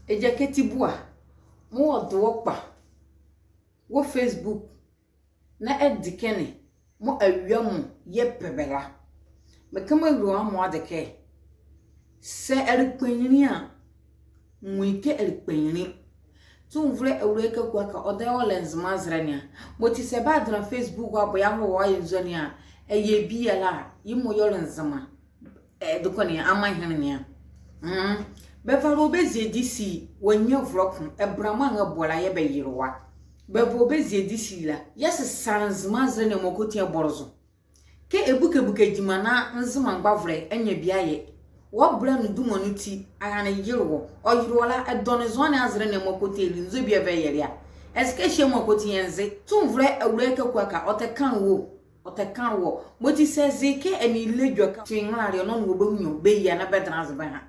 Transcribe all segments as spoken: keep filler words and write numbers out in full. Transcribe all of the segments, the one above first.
Egya Ketiboa, mɔɔ ɔdo wɔ kpa wɔ Facebook, na ɛde ɛkɛ ne mɔɔ awia mɔ yɛpɛ bɛ la. Meka meahile wɔ amuala ade kɛ, sɛ ɛle kpanyinli a, nwu ye kɛ ɛle kpanyinli. Tumivolɛ Awulae Kaku Aka, ɔdaye ɔlɛ Nzema azɛlɛ ne a. Mɔti sɛ bɛadɛnla Facebook abɔ ye aholowa bɛayɛ nzule ne a, ɛyɛ biala a, yemɔ yɛle Nzema, eh, dekɔ ne a, amanhene ne a. Mm. Bɛvale wɔ bɛzie DC wɔ nyɛvolɛ ko, ɛbɛla mɔɔ anrɛɛ bɔ la yɛɛ bɛyele wɔ a. Bɛvale wɔ bɛzie DC la, yɛsesale Nzema azɛlɛ ne mɔɔ kɔti ɛbɔle zo. Kɛ ɛbukebuke gyima na Nzema mgbavolɛ anyia bie ayɛ. Wɔ bɛla ne duma ne ti, arane yele wɔ. Ɔyele wɔ la, ɛdɔne zɔhane azɛlɛ ne mɔɔ kɔti ɛli, nzɔhane bie ɛva ɛyɛle a. Ɛze kɛ ɛhye mɔɔ kɔti ɛnze. Tumivolɛ Awulae Kaku Aka, ɔtɛkanle wɔ. Ɔtɛkanle wɔ. Mɔti sɛ ɛze kɛ ɛnle edwɛkɛ twe nrɛlaleɛ, ɔnle wɔ bɛnwu bɛyia na bɛdɛnla aze bɛha.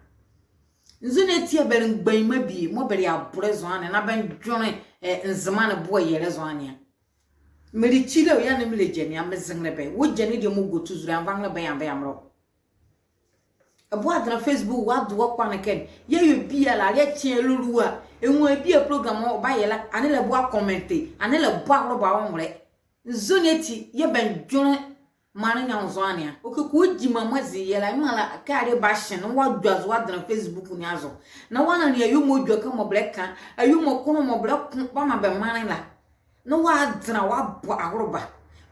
Nzɔhane ati a bɛle mgbanyima bie mɔɔ bɛle abolɛ zɔhane na bɛndwenle, eh, Nzema ne boyɛlɛ zɔhane a. Mele ekyi la o, yɛɛ ne mele gyɛne a, mezenle bɛ. Wɔ gyɛne deɛ mɔɔ gɔ tuzulo a, mvanle bɛ yɛ a, bɛ yɛ a mrɔ. Ɛbɔ adɛnla Facebook wɔ ado wɔ kpa ne kɛ ne, yɛyɛ biala, yɛkyɛ ɛlɔlua. Ɛnwu a bie program ɔbayɛ la, ɛnee ɛlɛbɔ akɔmɛnte, ɛnee ɛlɛbɔ aholoba wɔ nwolɛ. Nzɔhane ati yɛɛ bɛndwenle maanle ne anwo zɔhane a. Ɔkekɔ gyima mɔɔ ɛze yɛ la, yemɔ la kɛ adeɛ bahye ne wɔadwazo wɔadɛnla Facebook ne azo. Na wɔanlea awie mɔɔ edwɛkɛ mɔɔ bɛlɛka, awie mɔɔ ko mɔɔ bɛlɛko bɛamaa bɛ maanle la. Na wɔadɛnla wɔabɔ aholoba.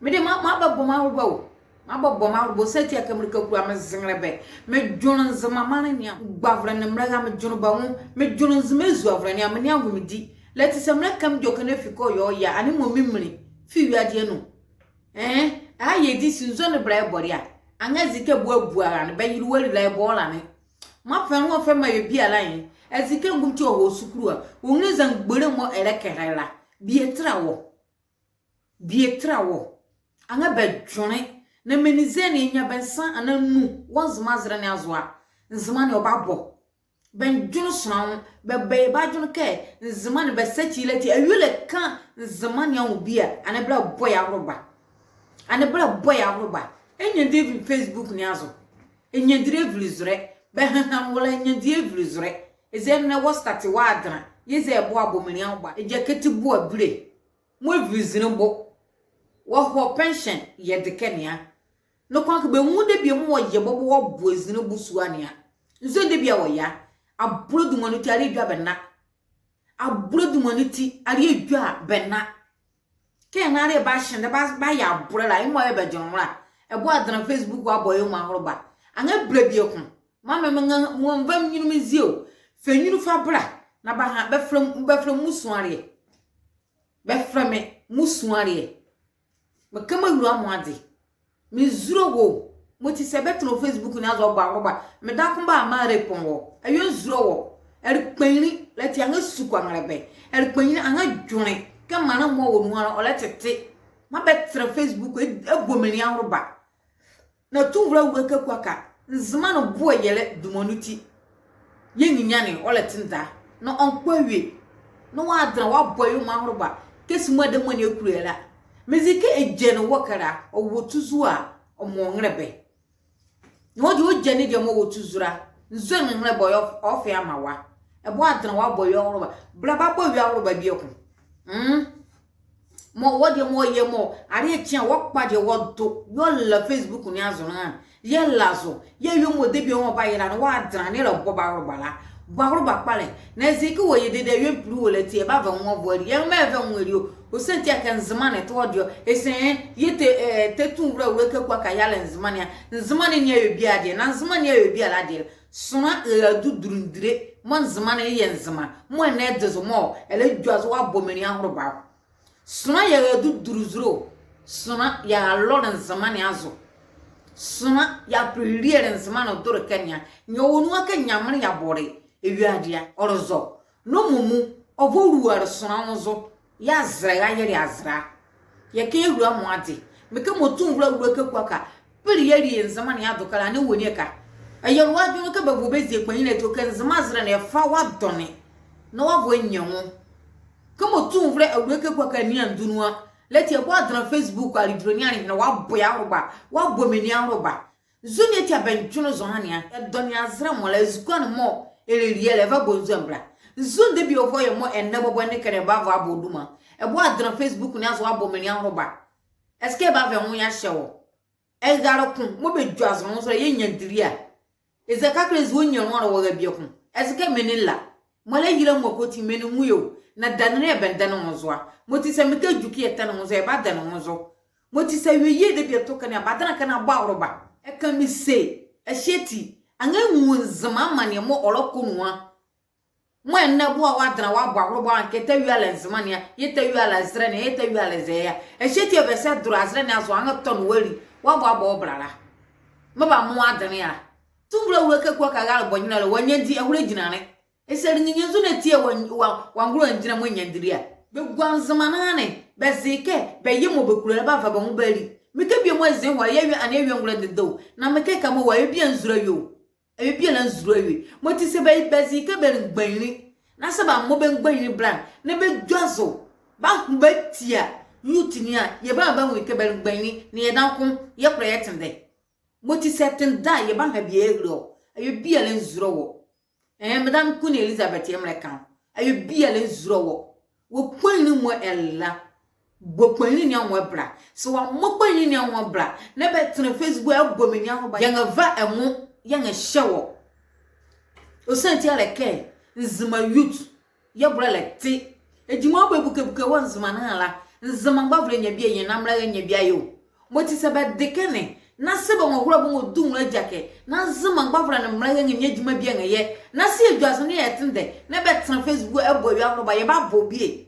Me deɛ me, mebabɔ m'aholoba o. Mebabɔ m'aholoba. Ɔsiane ti a kɛ mele Kaku a, mezenle bɛ. Medwenle Nzema maanle ne a, mgbavolɛ nee mbɛlɛra, medwenle bɛ nwo. Medwenle Nzema azuavolɛ ne a, menea anwumdi. La ati sɛ melɛka medwɛkɛ ne afi kɛ ɔyɛ ɔyɛ a, ɛnee mɔɔ meminli fi wiadeɛ anu. Ɛɛ, ayɛ DC nzɔhane bɛlɛbɔle a. Anrɛɛ ɛze kɛ ɛbɔ abuala ne, bɛyele wɔ alila ɛbɔ la ne. Mɔɔ fɛlɛ wɔ fɛ mɔɔ yɛ biala ye. Ɛze kɛ ngome ti ɔwɔ sukulu a, ɔnrɛlɛza mgbole mɔɔ ɛlɛkɛlɛ la. Bie tɛla wɔ. Bie tɛla wɔ. Anrɛɛ bɛdwenle. Na menli zɛhae ne ɛnyia bɛ nsa anaa nu wɔ Nzema azɛlɛ ne azo a, Nzema ne ɔbabɔ. Bɛndwenle sonla nwo, bɛ, bɛbadwenle kɛ Nzema ne bɛsakyi ye la ati, awie ɛlɛka Nzema ne anwo bie a, ɛnee bɛlɛbɔ yɛ aholoba. Ɛnee bɛlɛbɔ yɛ aholoba. Ɛnyiadie ɛvile Facebook ne azo. Ɛnyiadie ɛvile zolɛ. Bɛhenhane wɔ la, ɛnyiadie ɛvile zolɛ. Eza ɛnɛ wɔstart wɔadɛnla. Yɛɛ eza ɛbɔ abɔ menli aholoba. Egya Ketiboa bile. Mɔɔ ɛvile zinli bo. Wɔhoa pɛnhyɛn yɛ dekɛ ne a. Noko akee bɛnwu debie mɔɔ wɔyɛ bɔbɔ wɔboa zinli bo sua ne a. Nzɔhane debie a wɔyɛ a. Abolɛ duma ne ti aleɛ edwɛkɛ bɛnla. Abolɛ duma ne ti aleɛ edwɛkɛ bɛnla. Kɛ ɛnle aleɛ bahye ne bɛayɛ abolɛ la, yemɔ yɛɛ bɛdwenle nwo la. Ɛbɔ adɛnla Facebook abɔ yemɔ aholoba. Anrɛɛ bɛlɛ bieko. Mɔɔ me, me, menva me nyunlu menzie o. Fɛ nyunlu fa bɛla. Na bɛaha, bɛfɛlɛ, bɛfɛlɛ musualeɛ. Bɛfɛlɛ me musualeɛ. Meka meahile amuala ade. Mezule wɔ o. Mɔti sɛ bɛtɛnla wɔ Facebook ne azo bɛbɔ aholoba, medakɔ mebamaa rɛpɔn wɔ. Awie mezule wɔ. Ɛle kpanyinli, la ati anrɛɛ sukuanrɛlɛ bɛ. Ɛle kpanyinli, anrɛɛ dwenle. Kɛ maanle mɔɔ wɔ nuhua la, ɔlɛtete. Maa bɛtɛnla Facebook, ɛ, ɛbɔ menli aholoba. Na Tumivolɛ Awulae Kaku Aka, Nzema ne boyɛlɛ duma ne ti. Yɛɛ nrenyia ne ɔlɛtendɛ a. Na ɔnkɔ awie. Na wɔadɛnla wɔabɔ yemɔ aholoba. Kɛ sima adamuala ne akulo ye la. Meze kɛ egya ne wɔ ɛkɛ la, ɔwɔ tuzulo a, ɔmaa ɔnrɛlɛ bɛ. Na ɔdeɛ ɔgya ne deɛ mɔɔ ɔwɔ tuzulo la. Nzɔhane ne nrɛlɛbɔ yɛɛ ɔfa yeamaa wɔ a. Ɛbɔ adɛnla wɔabɔ yemɔ aholoba. Bɛlɛba bɛbɔ yemɔ aholoba bieko. Mm. Mɔɔ wɔdeɛ mɔɔ yɛɛ mɔɔ, aleɛ kye a wɔkpa deɛ wɔdo, yɛɛ ɔla Facebook ne azo ne a, yɛla zo, yɛɛ awie mɔɔ debie mɔɔ bayɛ la, na wɔadɛnla ne ɛlɛbɔ bɛ aholoba la, bɔ aholoba kpalɛ, na eze kɛ wɔyɛ dedee awie mpili wɔ la ati, ɛbava nwo ava ali, yɛɛ mɛva nwo ali o, ɔsiane ti a kɛ Nzema ne tɔ ɔdeɛ, ese, yɛɛ tɛ, eh, tɛ Tumivolɛ Awulae Kaku Aka yɛɛ ɔlɛ Nzema ne a, Nzema ne ɛnrɛyɛ biala adeɛ, na Nzema ne ɛyɛ biala adeɛ, sonla rɛdudulu ndile, mɔɔ Nzema ne yɛɛ Nzema, mɔɔ ɛnɛ ɛde zo mɔɔ, ɛlɛdwazo wɔabɔ menli aholoba. Sonla yɛɛ rɛdudulu zolɛ o. Sonla yɛɛ rɛlɔle Nzema ne azo. Sonla yɛɛ apelelielɛ Nzema ne do ɛkɛ ne a. Nyɛ ɔwɔ nuhua kɛ Nyamenle yɛbɔle ewiade a, ɔlɛzɔ. Nɔmɔ mu, ɔva ɔluale sonla nwo zo. Yɛɛ azɛlɛ rayɛle azɛlɛ a. Yɛɛ kɛ yɛahile amuala ade. Meka mɔɔ Tumivolɛ Awulae Kaku Aka pele yealie Nzema ne ado ɛkɛ la, ɛnee wɔnni ɛkɛ a. Ɛyɛle wɔ adwenle kɛ bɛva bɛzie kpanyinli la ati, ɔkɛ Nzema azɛlɛ ne ɛfa wɔadɔne. Na wɔava wɔanyia nwo. Kɛmɔ Tumivolɛ Awulae Kaku Aka ne andu nu a, la ati ɛbɔ adɛnla Facebook aledwolɛ ne anlehene, wɔabɔ ye aholoba, wɔabɔ menli aholoba. Nzɔhane ati a bɛndwenle zɔhane a, ɛdɔne azɛlɛ mɔ la, ezukoa ne mɔɔ ɛlɛlie la, ɛva bɔ nzule mbɛla. Nzule debie ɔvɔ yɛ mɔɔ ɛnɛ bɔbɔ ɛnɛ kɛ ɛnɛ bava abɔ duma. Ɛbɔ adɛnla Facebook ne azo abɔ menli aholoba. Ɛse kɛ ɛbava ɛ nwo ahyɛ wɔ? Ɛrale ko mɔɔ bɛdwazo nwo zo la yɛnyia dili a. Eza kɛkala eza ɔnyia nwo a la wɔ ra bieko. Ɛse kɛ menli la. Mɔɔ ɛlɛyila mɔɔ kɔti menli nwu ye o. Na dane ne yɛɛ bɛndɛ ne nwo zo a. Mɔti saa mekɛ edwɛkɛ yɛtɛ ne nwo zo a, yɛbadɛ ne nwo zo. Mɔti saa awie ye debie tokɛ ne a, badɛnla ɛkɛ na abɔ aholoba. Ɛka mese, ɛhye ati, anrɛɛ ɛnwu Nzema amaneɛ mɔɔ ɔlɛkɔ nu a. Mɔɔ ɛnɛ boa wɔadɛnla wɔabɔ aholoba a, kɛ yɛtawie a la Nzema ne a, yɛtawie a la ɛzɛlɛ ne a, yɛtawie a la ɛzɛlɛ a. Ɛhye ati ɛva ɛse ɛdo la ɛzɛlɛ ne azo a, anrɛɛ tɔ ne wɔali. Wɔabɔ abɔ ɔ bɛla la. Mɔɔ bɛamɔ wɔadɛnla la. Tumivolɛ Awulae Kaku Aka rale bɔ nyela la, wɔanyia di, Awulae gyinla ne. Esa alinginia nzule ne ati a wɔ, wɔ, wɔangola angyinla mɔɔ ɛnyia dili a. Bɛgua Nzema ne anane, bɛze ye kɛ, bɛyɛ mɔɔ bɛkulo la bɛava bɛ nwo bɛali. Mekɛ bie mɔɔ ɛze ye a, yɛawie, ɛnee yɛawie angola dede o. Na mekɛ ɛkɛ mɔɔ wɔ, awie biala nzule awie o. Awie biala nzule awie. Mɔti saa bɛ, bɛze ye kɛ bɛle mgbanyinli. Na saa bɛamɔ bɛ mgbanyinli bɛla ne, na bɛdwazo. Bɛaho bɛatia youth ne a, yɛbaha bɛanwu ye kɛ bɛle mgbanyinli, na yɛ danko, yɛkola yɛtendɛ. Mɔti saa ɛtendɛ a, yɛbaha bie yɛahile wɔ. Awie biala nzule wɔ. Ɛɛ, Madam Queen Elizabeth, yɛ mɔɔ ɛlɛka o. Awie biala nzule wɔ. Wɔ kpanyinli mɔɔ ɛla. Bɔ kpanyinli ne anwo ɛbɛla. Saa wɔammɔ kpanyinli ne anwo ɛbɛla, na bɛtɛnla Facebook ɛbɔ menli aholoba, yɛnrɛva ɛ nwo yɛnrɛhyɛ wɔ. Ɔsiane ti a le kɛ, Nzema youth, yɛ ɛbolɛ ɛlɛte. Gyima mɔɔ bɛbukebuke wɔ Nzema ne anwo la, Nzema mgbavolɛ nnyia bie yɛ, na mbɛlɛra nnyia bie ayɛ o. Mɔti saa bɛde ɛkɛ ne, na saa bɛnrɛhola bɛ nwo dunle agyakɛ, na Nzema mgbavolɛ ne mbɛlɛra nrɛnyia gyima bie nrɛyɛ, na saa yɛdwazo ne yɛtendɛ, na bɛtɛnla Facebook ɛbɔ awie aholoba, yɛbabɔ bie.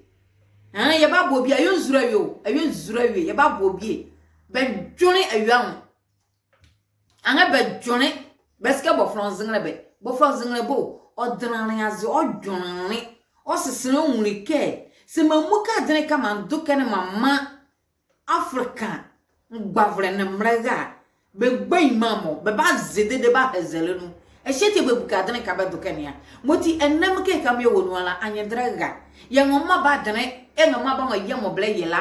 Ɛɛ, yɛbabɔ bie, awie nzule awie o, awie nzule awie, yɛbabɔ bie. Bɛdwenle awie anwo. Anrɛɛ bɛdwenle, bɛse kɛ bɔfolɛ nzenlɛ bɛ. Bɔfolɛ nzenlɛ bɛ o, ɔdenlanle aze, ɔdwenle. Ɔsesenle ɔ nwunle kɛ, saa meamuka adenle ɛkɛ meando ɛkɛ ne meamaa Afrika mgbavolɛ ne mbɛlɛra a, bɛ mgbanyima mɔ, bɛbaze dede bɛaha ɛzɛlɛ nu. Ɛhye ati a bɛbuke adenle ɛkɛ bɛdo ɛkɛ ne a. Mɔti ɛnɛ mekɛ ɛkɛ mɔɔ yɛwɔ nu a la, anyedɛlɛ ɛra. Yɛnrɛmaa bɛ adenle, yɛnrɛmaa bɛ anwo yɛ mɔɔ bɛlɛyɛ la.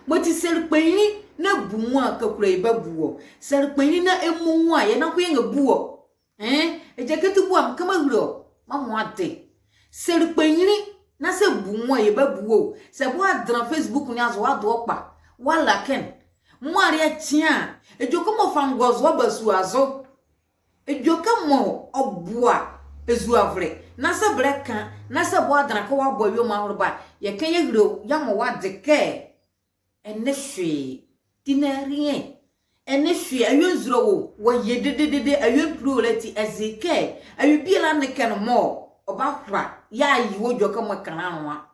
Mɔti saa ɛle kpanyinli na ɛbu nwo a, kakula yɛbabu wɔ. Saa ɛle kpanyinli na ɛmmu nwo a, yɛ noko yɛnrɛbu wɔ. Ɛɛ, Agyakɛti Bua, meka meahile wɔ, meamoa ɔde. Saa ɛle kpanyinli na saa ɛbu nwo a, yɛbabu wɔ o. Saa ɛbɔ adɛnla Facebook ne azo, wɔado wɔ kpa, wɔalike ne. Mɔɔ aleɛ kye a, edwɛkɛ mɔɔ fa ngozoa ba sua zo. Edwɛkɛ mɔɔ ɔboa ezuavolɛ. Na saa bɛlɛka, na saa ɛbɔ adɛnla kɛ wɔabɔ awie mɔɔ aholoba a, yɛka yɛahile wɔ, yɛamoa wɔ ɔde kɛ ɛnle hwee. Ti na ɛreɛ. Ɛnle hwee, awie nzule wɔ o, wɔyɛ dededede, awie npule wɔ la ati, ɛze kɛ awie biala ne ɛkɛ ne mɔɔ ɔbahola yɛaye wɔ edwɛkɛ mɔɔ ɛka ne anloa.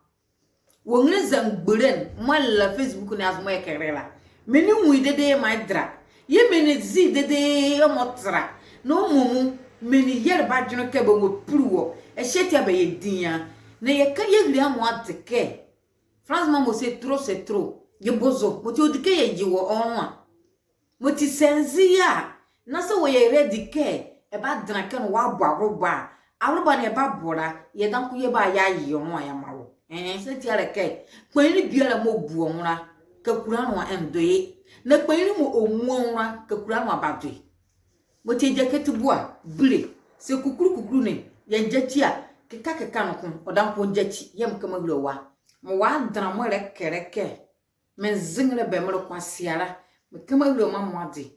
Wɔ nrelenza mgbole ne mɔɔ ɛlɛla Facebook ne azo mɔɔ yɛkɛlɛ la, menli nwu ye dedee maa ɛdɛla. Yɛɛ menli ze ye dedee maa ɔtɛla. Na ɔmumu, menli yɛle badwenle kɛ bɛnrɛpile wɔ. Ɛhye ati a bɛyɛ dinn a. Na yɛka yɛahile amoa ɔde kɛ, Franzema mɔɔ, c'est trop, c'est trop. Ye bo zo, mɔti ɔdi kɛ yɛye wɔ ɔnloa. Mɔti saa ɛnze ye a, na saa wɔyɛ ready kɛ ɛbadɛnla ɛkɛ ne wɔabɔ aholoba a, aholoba ne ɛbabɔ la, yɛ danko yɛbaha yɛaye ɔ nloa yɛamaa wɔ. Ɛhɛn, saa ati a le kɛ, kpanyinli biala mɔɔ bu ɔ nwo la, kakula anloa ɛndo ye. Na kpanyinli mɔɔ ɔmmu ɔ nwo la, kakula anloa bado ye. Mɔti Agyakɛti Bua, bile, saa kukulu kukulu ne, yɛngyakyi a, kɛkala kɛkala noko, ɔ danko ɔngyakyi, yɛɛ meka meahile wɔ a. Mewɔ adɛnla mɔɔ ɛlɛkɛlɛ kɛ, me nzenlɛ bɛ, melɛkɔ ase a la, meka meahile wɔ meamoa ɔde.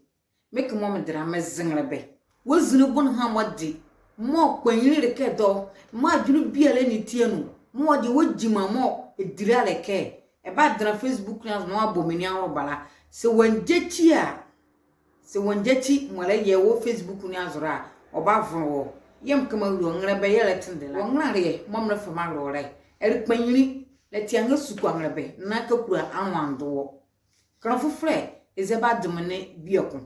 Mekɛ mɔɔ mede la, me nzenlɛ bɛ. Wɔzinli bɔnehɔa mɔɔ de, mɔɔ kpanyinli le kɛ dɔ, mɔɔ adwenle biala ɛnli ti anu, mɔɔ ɔde wɔ gyima mɔɔ ɛdile a le kɛ, ɛbadɛnla Facebook ne azo na wɔabɔ menli aholoba la. Saa wɔangyakyi a, saa wɔangyakyi, mɔɔ ɛlɛyɛ wɔ Facebook ne azo la, ɔbavonle wɔ. Yɛɛ meka meahile wɔ, nrɛlɛbɛ yɛɛ ɛlɛtendɛ la. Wɔ nrɛlaleɛ mɔɔ melɛfa meahile wɔ la, ɛle kpanyinli, la ati anrɛɛ sukuo nrɛlɛbɛ, na kakula anloa ando wɔ. Kenle fofolɛ, eza ɛbade menli bieko.